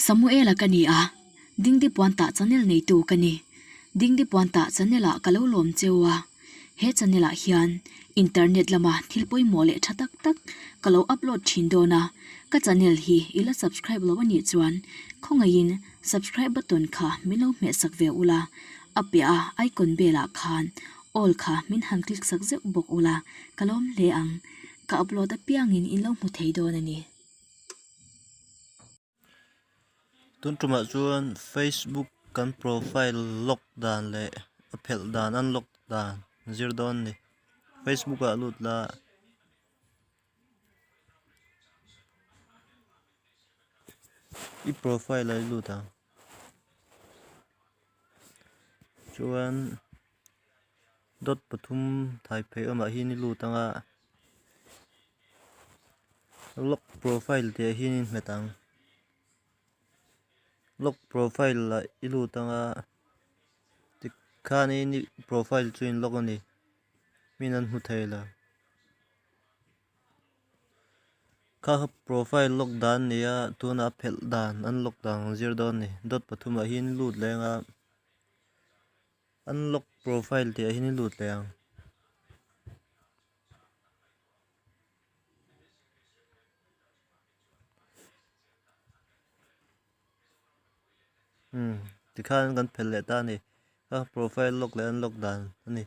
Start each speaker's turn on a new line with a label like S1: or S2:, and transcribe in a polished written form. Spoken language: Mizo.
S1: Samuela ka ni a, Dingdi Puantah channel neitu ka ni. Dingdi Puantah channel ah ka lo lawm cheu a, he channel ah hian internet lama thil pawimawh leh tha tak tak ka lo upload thin dawn a, ka channel hi i la subscribe lo anih chuan khawngaihin subscribe button kha min lo hmeh sak ve ula, a piah a icon bell ah khan all kha min han click sak zeuh bawk ula ka lawm hle ang, ka upload apiangin in lo hmu thei dawn a ni.
S2: Tun tumah chuan Facebook kan profile lock dan leh a phelh dan unlock dan zir dawn a ni. Facebook ah lut la i profile ah i lut ang chuan dot pathum thai phei awmah hian i lut ang a. Lock profile tih ah hian in hmet ang lock profile ah i lut ang a tikhanin i profile chu in lock a ni min an hmu thei lo kha kha profile lock dan a ni a tunah a phelh dan an lock dan an zir dawn a ni dot pathum ah hian i lut leng a unlock profile tih ah hian i lut leh ang. Umm tikhan kan phelh leh ta a ni a profile lock leh unlock dan a ni.